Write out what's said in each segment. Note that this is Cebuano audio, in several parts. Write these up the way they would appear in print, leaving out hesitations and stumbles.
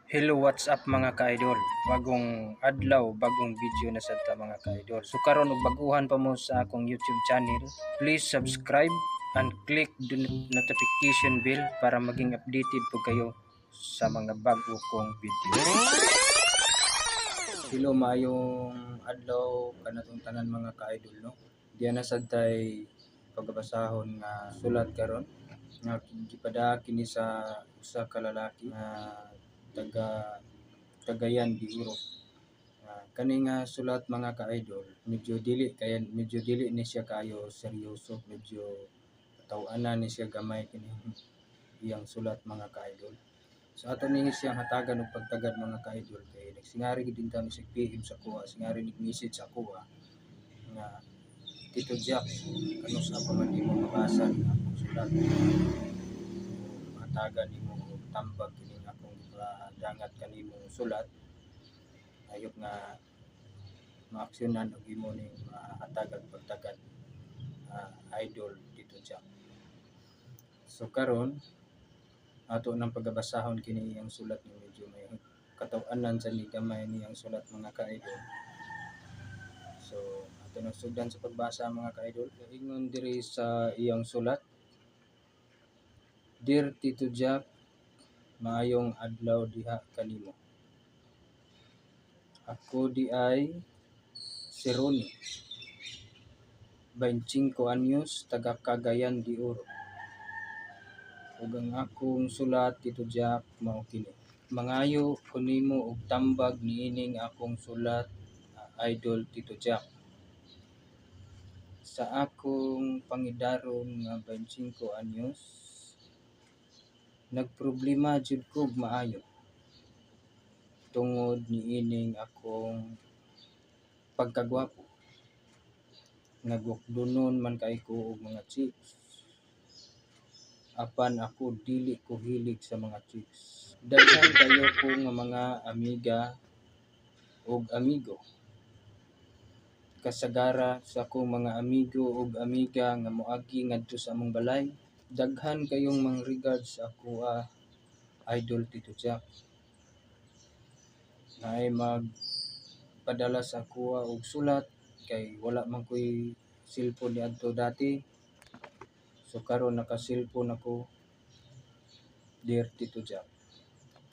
Hello, what's up, mga ka-idol? Bagong adlaw, bagong video na sad ta, mga ka-idol. So karon og baguhan pa mo sa akong YouTube channel, please subscribe and click the notification bell para maging updated po kayo sa mga bago kong video. Hello, maayong adlaw kanatong tanan, mga ka-idol, no. Diya na sad tay pagabasahon nga sulat karon nga gipada kini sa usa ka lalaki nga taga Cagayan de Oro. Kani nga sulat, mga ka-idol, medyo dili kaya medyo dili ni siya kaayo seryoso, medyo taw-anan ni siya gamay kini iyang sulat, mga ka-idol. So ato ni siyang hatagan og pagtagad, mga ka-idol, kay nagsingari gid din ni siya PM sa kuha, singari ni message sa kuha nga, "Tito Jack, kanus-a pa man nimo mabasa ning akong sulat? Hatagan nimo og tambag kining akong gipadangat kanimong sulat. Ayop nga maaksyonan og imo ning mahatagan pagtagad, Idol Tito Jack." So karon ato nang pagabasahon kini iyang sulat ni medyo may kataw-anan sa ni gamay niyang sulat, mga ka-idol. So ato nang sugdan sa pagbasa, mga ka-idol. Ingon diri sa iyang sulat: "Dear Tito Jack, maayong adlaw diha kanimo. Ako di ay si Ronnie, 25 anyos, taga Cagayan de Oro. Ug ang akong sulat, Tito Jack, mao kini. Mangayo ko nimo og tambag niining akong sulat, Idol Tito Jack. Sa akong pangidaron nga 25 anyos, nagproblema jud kog maayo tungod niining akong pagkagwapo. Nagwakdunon man kay ko og mga chicks. Apan ako dili ko hilig sa mga chicks. Daghan kayo ko nga mga amiga ug amigo. Kasagara sa akong mga amigo ug amiga nga moagi ngadto sa among balay, daghan kayong mang regards sa akoa, Idol Tito Jack. Naay magpadala sa akoa og sulat kay wala man ko'y cellphone niadto dati. So karon naka-cellphone ako, dear Tito Jack,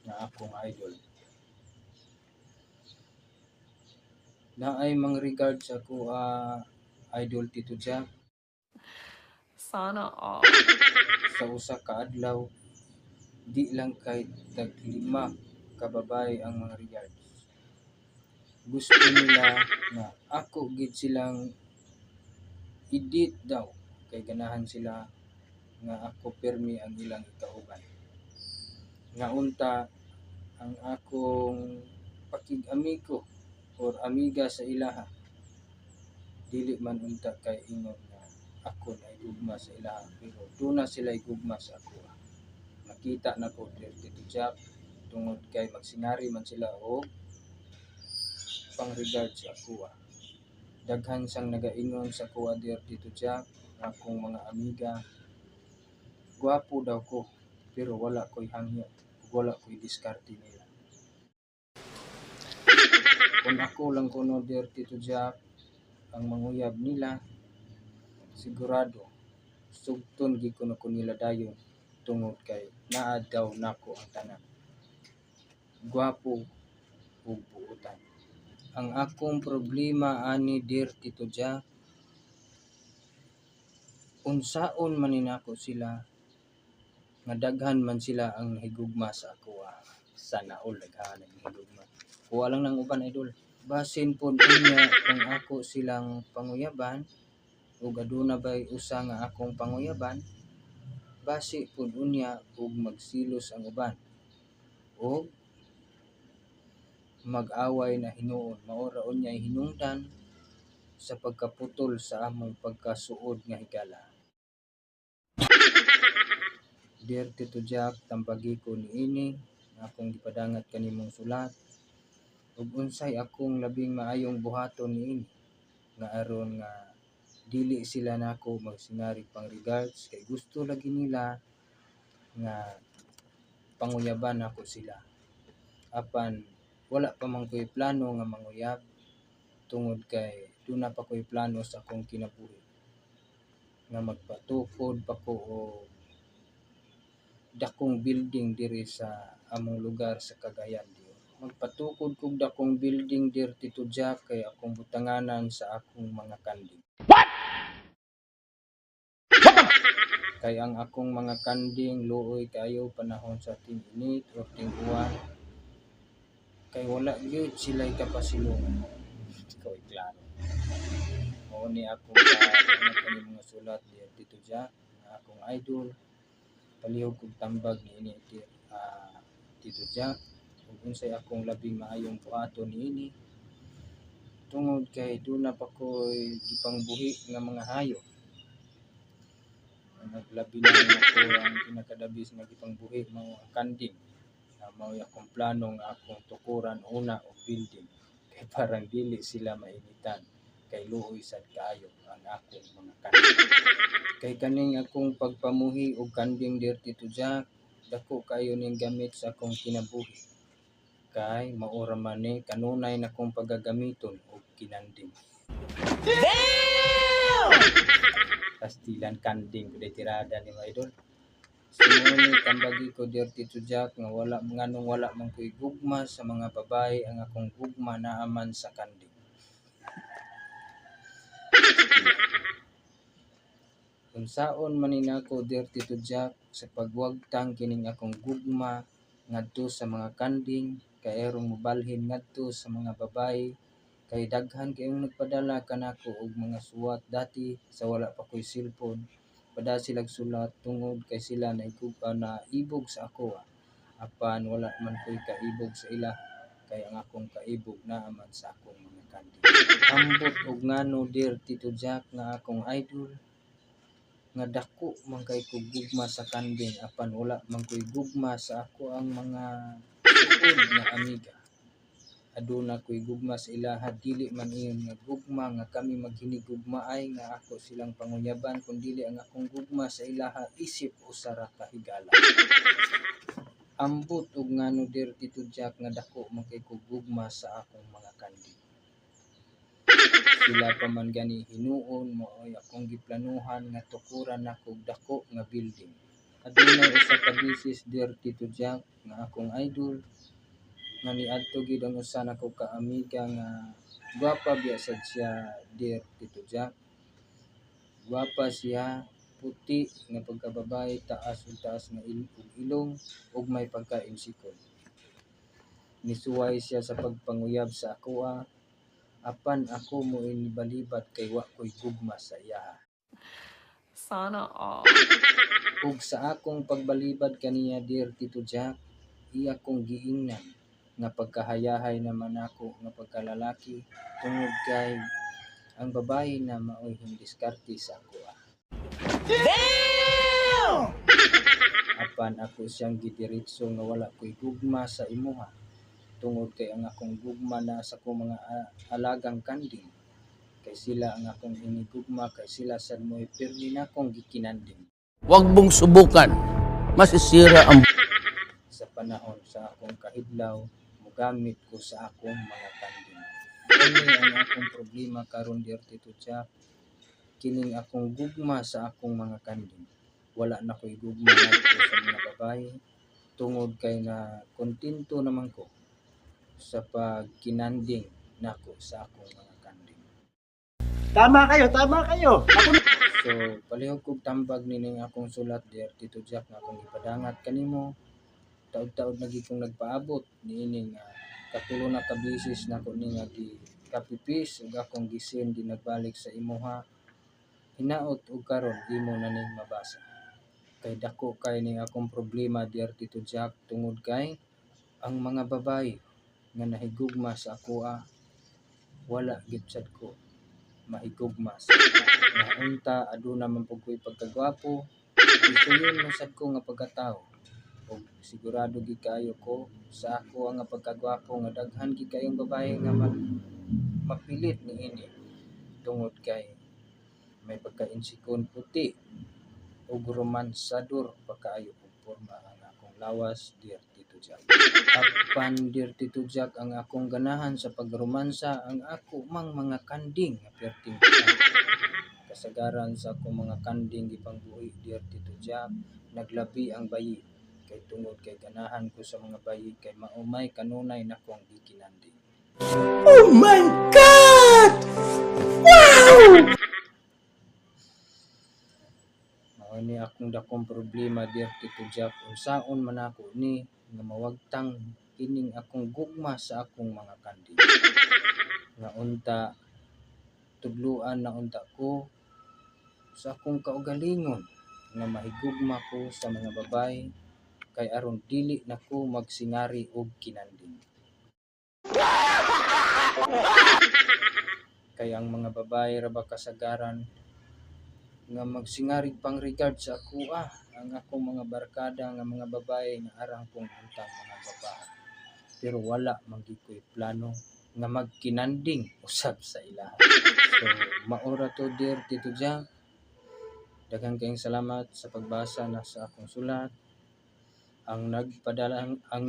nga akong idol. Naay mang regards sa akoa, Idol Tito Jack." Sana all. "Sa usa ka adlaw, di lang kay tag 5 ka babaye ang mga regards. Gusto nila nga ako gid silang i-date daw kay ganahan sila nga ako pirmi ang ilang ikauban. Nga unta ang akong pakig-amigo or amiga sa ilaha dili man unta kay ingon nga ako na gugma sa ilaha, pero duna sila gugma sa ako. Nakita nako, dear Tito Jack, tungod kay magsingari man sila og pang-regard sa akoa. Daghan sang nagaingon sa akoa, dear Tito Jack, akong mga amiga, gwapo daw ko pero wala ko'y hangyo ug wala ko'y diskarte nila. Kung ako lang kuno, dear Tito Jack, ang manguyab nila, sigurado sugton gid kuno ko nila dayon tungod kay naa daw nako ang tanan, gwapo ug buotan. Ang akong problema ani, dear Tito Jack, unsaon man ni nako sila nga daghan man sila ang nahigugma sa akoa?" Sana all daghan ang nahigugma. Kuha lang ng uban, idol. "Basin pod unya kung ako silang panguyaban ug aduna bay usa nga akong panguyaban, basi pod unya ug magsilos ang uban ug mag-away na hinuon. Mao ra unya'y hinungdan sa pagkaputol sa among pagkasuod nga higala. Dear Tito Jack, tambagi ko niini nga akong gipadangat kanimong sulat ug unsay akong labing maayong buhaton niini nga aron nga dili sila nako magsingari pang regards kay gusto lagi nila nga panguyaban nako sila." Apan wala pa man ko'y plano nga manguyab tungod kay duna pa ko'y plano sa akong kinabuhi nga magpatukod pa ko og dakong building diri sa among lugar sa Cagayan de Oro. Magpatukod kog dakong building dir, Tito Jack, kay akong butanganan sa akong mga kanding. What? Kay ang akong mga kanding luoy kaayo panahon sa ting-init or ting-uwan kay wala gyud sila'y kapasilungan. Ikaw ay klaro. Mao ni akong kani mga sulat dear Tito Jack nga akong idol. Palihog kog tambag niini, dear Tito Jack, ug unsay akong labing maayong buhaton niini tungod kay duna pa ko'y gipangbuhi nga mga hayop. Naglabi na nako ang pinakadabis nga gipangbuhi mao ang kanding. Mao'y akong plano nga akong tukuran una og building kay parang dili sila mainitan kay luoy sad kaayo ang akong mga kanding. Kay kaning akong pagpamuhi og kanding, dear Tito Jack, dako kaayo ning gamit sa akong kinabuhi. Kay mao ra man ni kanunay nakong paggagamiton og kinanding. Damn! Pastilan kanding kuday tirada ni mga idol. So mao ni tambagi ko, dear Tito Jack, nga wala nganong wala man ko'y gugma sa mga babae, ang akong gugma naa man sa kanding. Unsaon man ni nako, dear Tito Jack, sa pagwagtang kining akong gugma ngadto sa mga kanding kay aron mobalhin ngadto sa mga babae, kay daghan kayong nagpadala kanako og mga suwat dati sa wala pa ko'y cellphone. Pada silag sulat tungod kay sila naibog sa akoa, apan wala man ko'y kaibog sa ila kay ang akong kaibog naa man sa akong mga kanding. Ambot og ngano, dear Tito Jack nga akong idol, nga dako man kay kog gugma sa kanding apan wala man ko'y gugma sa ako ang mga suod nga amiga. Aduna ko'y gugma sa ilaha, dili man ingon nga gugma nga kami maghinigugmaay nga ako silang panguyaban, kun dili ang akong gugma sa ilaha isip usa ra ka higala. Ambot og ngano, dear Tito Jack, nga dako man kay kog gugma sa akong mga kanding. Sila pa man gani hinuon mao'y akong giplanuhan nga tukuran nako og dako nga building. Adunay usa ka beses, dear Tito Jack nga akong idol, nga niadto gyud ang usa nako ka amiga nga gwapa biya sad siya, dear Tito Jack. Gwapa siya, puti nga pagkababae, taas ug taas nga og ilong ug may pagkainsikon. Nisuway siya sa pagpanguyab sa akoa apan ako mo'y nibalibat kay wa ko'y gugma sa iyaha. Sana all. Ug sa akong pagbalibad kaniya, dear Tito Jack, iya kong giingnan nga pagkahayahay naman nako nga pagkalalaki tungod kay ang babae na mao'y hindiskarte sa akoa. Damn! Apan ako siyang gidiretso nga wala ko'y gugma sa imuha tungod kay ang akong gugma naa sa akong mga alagang kanding. Kay sila ang akong hinigugma kay sila sad mo'y pirmi nakong gikinanding. Huwag mong subukan. Masisira ang Sa panahon sa akong kahidlaw, mogamit ko sa akong mga kanding. Kini ang akong problema karon, dear Tito Jack, kining akong gugma sa akong mga kanding. Wala na ko'y gugma ngadto sa mga babae tungod kay na kontento naman ko sa pagkinanding nako sa akong mga kanding. Tama kayo, tama kayo. Ako So, palihog kog tambag nining akong sulat, dear Tito Jack, nga akong ipadangat kanimo. Taod-taod na gid kong nagpaabot niining katulo na ka beses nako ni nga gi copy-paste ug akong gisend di nagbalik sa imuha. Hinaot og karon imo na ning mabasa. Kay dako kay ning akong problema, dear Tito Jack, tungod kay ang mga babae nga nahigugma sa akoa wala gid sad ko mahigugma sa ila. Nga unta aduna man pud ko'y pagkagwapo, isuyon man sad ko nga pagkatawo. Ug sigurado gid kaayo ko sa ako nga pagkagwapo nga daghan gid kayong babae nga mapilit niini tungod kay may pagkainsikon, puti ug romansador pa kaayo og porma ang akong lawas, dear Tito. Jack. Apan, dear Tito Jack, ang akong ganahan sa pagromansa ang ako mang mga kanding nga perting butang. Kasagaran sa akong mga kanding gipangbuhi, dear Tito Jack, naglabi ang bayi. Kay tungod kay ganahan ko sa mga bayi kay maumay kanunay nakong gikinanding. Oh my God! Wow! Mao ni akong dakong problema, dear Tito Jack, unsaon man ako ni nga mawagtang kining akong gugma sa akong mga kanding. Nga unta tudluan na unta ko sa akong kaugalingon nga mahigugma ko sa mga babae kay aron dili na ko magsingari og kinanding. Kay ang mga babae ra ba kasagaran nga magsingarig pang regard sa akoa, ang akong mga barkada nga mga babae nga arang kong untang mga babae. Pero wala man gyud ko'y plano nga magkinanding usab sa ilaha. So maora to, dear Tito Jack. Daghan kayong salamat sa pagbasa na sa akong sulat. Ang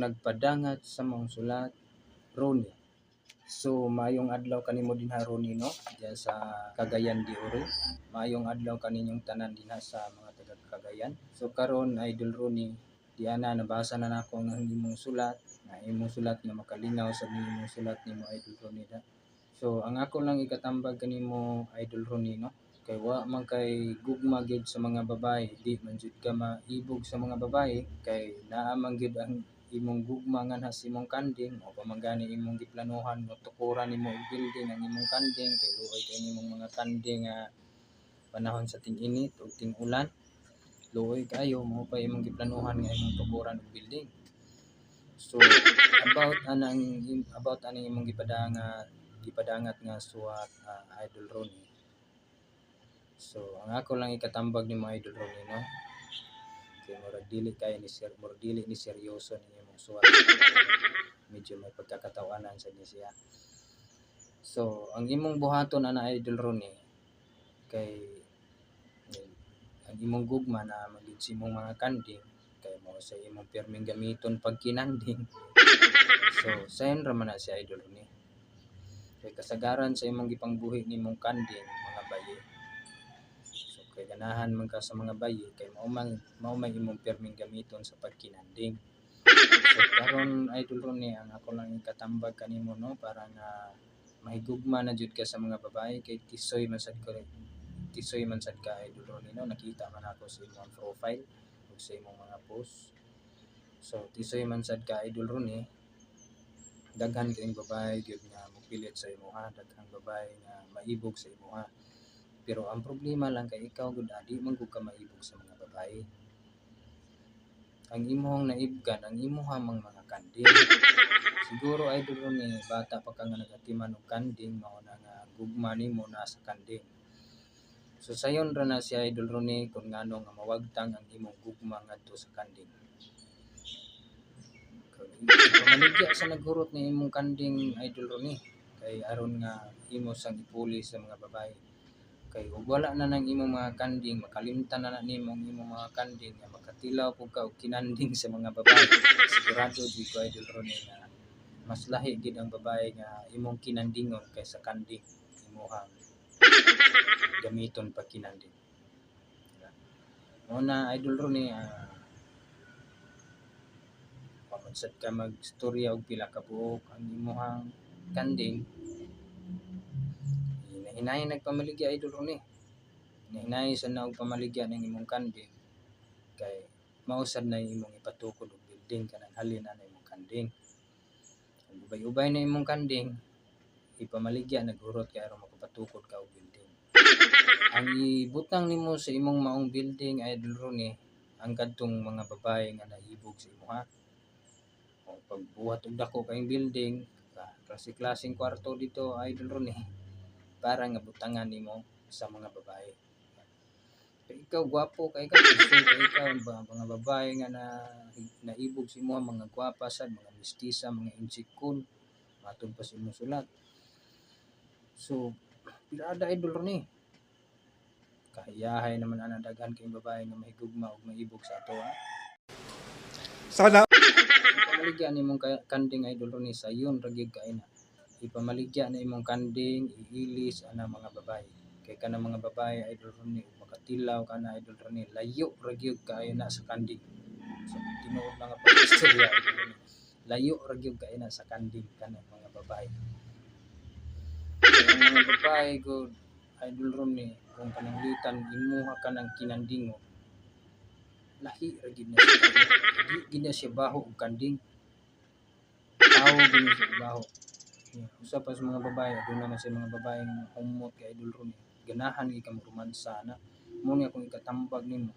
nagpadangat sa maong sulat, Ronnie. So maayong adlaw kanimo dinha, Ronnie, no, diyan sa Cagayan de Oro. Maayong adlaw kaninyong tanan dinha sa mga taga Cagayan. So karon, Idol Ronnie, diana nabasa na nako ang imong sulat, nga imong sulat nga makalingaw sa imong sulat nimo, Idol Ronnie da. So ang ako lang ikatambag kanimo, Idol Ronnie, no, kay wa man kay gugma gyud sa mga babae, di man jud ka maibog sa mga babae kay naa man gyud ang imong gugma nga sa imong kanding o pa man gani imong giplanuhan mo tukuran nimo og building ang imong kanding kay luoy kay nimong mga kanding nga panahon sa ting-init ug ting-ulan, luoy kayo, mao pa imong giplanuhan nga imong tukuran og building. So about anang imong gipadangat nga suwat, Idol Ronnie. So ang ako lang ikatambag nimo, Idol Ronnie, no, kay murag dili kay ni sir, murag dili ni seryoso ni imong suwat, medyo may pagkakatawanan sa ni siya. So ang imong buhaton ana, Idol Ronnie, kay ang imong gugma na magid sa imong mga kanding kay mao sa imong pirming gamiton pag kinanding. So sayon ra man na si Idol Ronnie kay kasagaran sa imong gipangbuhi nimong kanding mga bayi. So kay ganahan man ka sa mga bayi kay mao man imong pirming gamiton sa pagkinanding. So karon, Idol Ronnie, ang ako lang ikatambag kanimo, no, para nga mahigugma na jud ka sa mga babae kay tisoy man sad ka, Idol Ronnie, no. Nakita man ako sa imong profile ug sa imong mga post. So tisoy man sad ka, Idol Ronnie. Daghan kayong babae gyud nga mopilit sa imuha, daghang babae nga maibog sa imuha, pero ang problema lang kay ikaw gud di man gud ka maibog sa mga babae. Ang imong naibgan ang imuha mang mga kanding. Siguro, Idol Ronnie, bata pa ka nga nagatiman og kanding, mao na nga gugma nimo naa sa kanding. So sayon ra na si Idol Ronnie kung ngano nga mawagtang ang imong gugma ngadto sa kanding. Pamaligya sa naghurot ni imong kanding, Idol Ronnie, kay aron nga imo sang ipuli sa mga babae. Kay ug wala na nang imong mga kanding, makalimtan na na nimo ang imong mga kanding nga makatilaw pud ka og kinanding sa mga babae. Sigurado jud ko, Idol Ronnie, nga mas lahi gid ang babae nga imong kinandingon kaysa kanding imuhang gamiton pag kinanding. Diba? Mao na, Idol Ronnie, paman sad ka magstorya og pila ka buok ang imuhang kanding. Hinahinay nagpamaligya, Idol Ronnie. Hinahinay sa na og pamaligya ng imong kanding kay mao sad na imong ipatukod og building kanang halin na imong kanding. Kung ubay-ubay na imong kanding ipamaligya, naghurot kay aron makapatukod ka og building. Ang ibutang nimo sa imong maong building, Idol Ronnie, ang kadtong mga babae nga naibog sa imuha. O pagbuhat og dako kayong building, klase-klaseng kwarto dito, Idol Ronnie, para nga butangan nimo sa mga babae. Kay ikaw gwapo kay ikaw, tisoy kay ikaw, ba, mga babae nga na naibog sa imuha mga gwapa sad, mga mistisa, mga insikon, matod pa sa imong sulat. So, pirada, Idol Ronnie. Kahiyahay naman ana, daghan kayong babae nga mahigugma ug maibog sa ato, ha. Sana Ang Pamaligya na imong kanding, Idol Ronnie, sayon ra gyud kaayo na. Ipamaligya na imong kanding, iilis ana mga babae. Kay kanang mga babae, Idol Ronnie, ug makatilaw kana, Idol Ronnie, layo ra gyud kaayo na sa kanding. So tinuod lang nga pag-istorya, Idol Ronnie. Layo ra gyud kaayo na sa kanding kanang mga babae. Kay ang mga babae gud, Idol Ronnie, kung pananglitan imuha ka ng kinandingo, lahi ra gyud na siya. Di gyud na siya baho og kanding. Tawo gyud na siya baho. Yeah. Usa pa sa mga babae, aduna man sa mga babae nga humot kay Idol Ronnie. Ganahan gyud ka mo romansa na. Mo ni akong ikatambag nimo.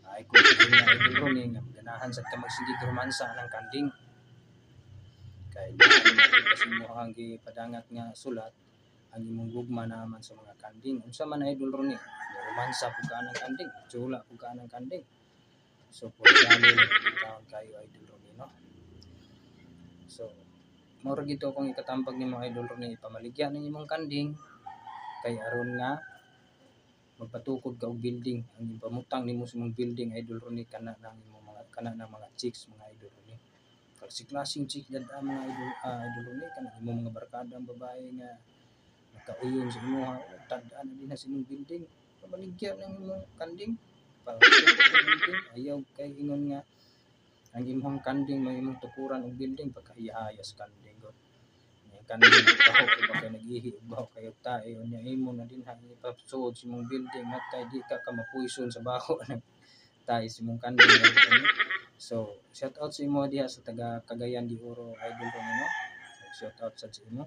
Ay kung nga, Idol Ronnie, nga ganahan sad ka magsigig romansa ng kanding. Kay daan kasi mo ang gipadangat nga sulat, ang imong gugma naman sa mga kanding. Unsa man, Idol Ronnie, romansa pud ka ng kanding, tsula pud ka ng kanding. So pud dali taon kayo, Idol Ronnie, no. So mao ra gito akong ikatambag nimo, Idol Ronnie, ipamaligya ning imong kanding kay aron nga magpatukod ka og building. Ang ipamutang nimo sa imong building, Idol Ronnie, kana nang imong mga kana nang mga chicks, mga Idol Ronnie. Klase-klaseng chick dad mga idol, Idol Ronnie, kana imong mga barkada ang babae nga nakauyon sa imuha, tad-an na din na sa imong building. Pamaligya ng imong kanding patukod og building. Ayaw kay ingon nga ang imong kanding may imong tukuran og building, pagkahiyahaya sa kanding god. Ang kanding baho ba kay nag-ihi og baho kayo tae, unya imo na din ha ipasuod sa imong building, matay di ka ka mapoison sa baho ng tae sa imong kanding, Idol Ronnie. So shout out sa imo diha sa taga Cagayan de Oro, Idol Ronnie, no. Shout out sad sa imo.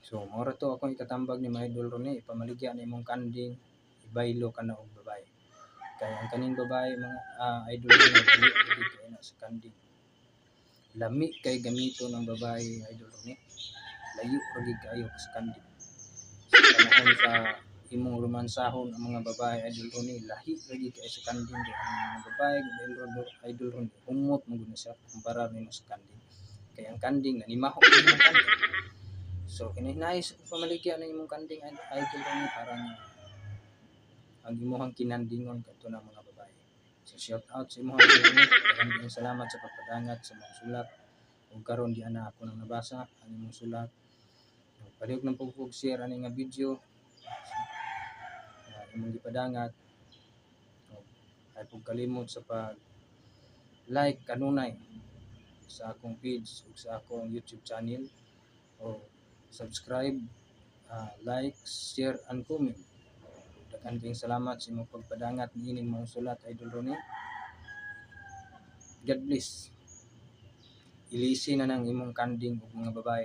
So mao ra to akong ikatambag ni mga Idol Ronnie, ipamaligya na imong kanding, ibaylo ka na og babae. Kay ang kaning babae, mga Idol Ronnie, dili gyud kay na sa kanding. Lami kay gamito ng babae, Idol Ronnie. Layo ra gyud kaayo sa kanding. Sa panahon sa imong romansahon ang mga babae, Idol Ronnie, lahi ra gyud kaayo sa kanding. Kay ang mga babae gud, Idol Ronnie, humot man gud na siya kumpara nimo sa kanding. Kay ang kanding nanimaho gud ang kanding. So kinahinay sa pamaligya ng imong kanding, Idol Ronnie, para nga ang imuhang kinandingon kadto ng mga babae. So shout out sa imong, Idol Ronnie. Daghang kayong salamat sa pagpadangat sa mga sulat. Ug karon di ana ako nang nabasa ang imong sulat. Palihog ng pug share ani nga video imong gipadangat. Ug ay pug kalimot sa pag like kanunay sa akong page ug sa akong YouTube channel o subscribe, like, share and comment. Daghan kayong salamat sa imong pagpadangat niining mga sulat, Idol Ronnie. God bless. Ilisi na ng imong kanding ug mga babae.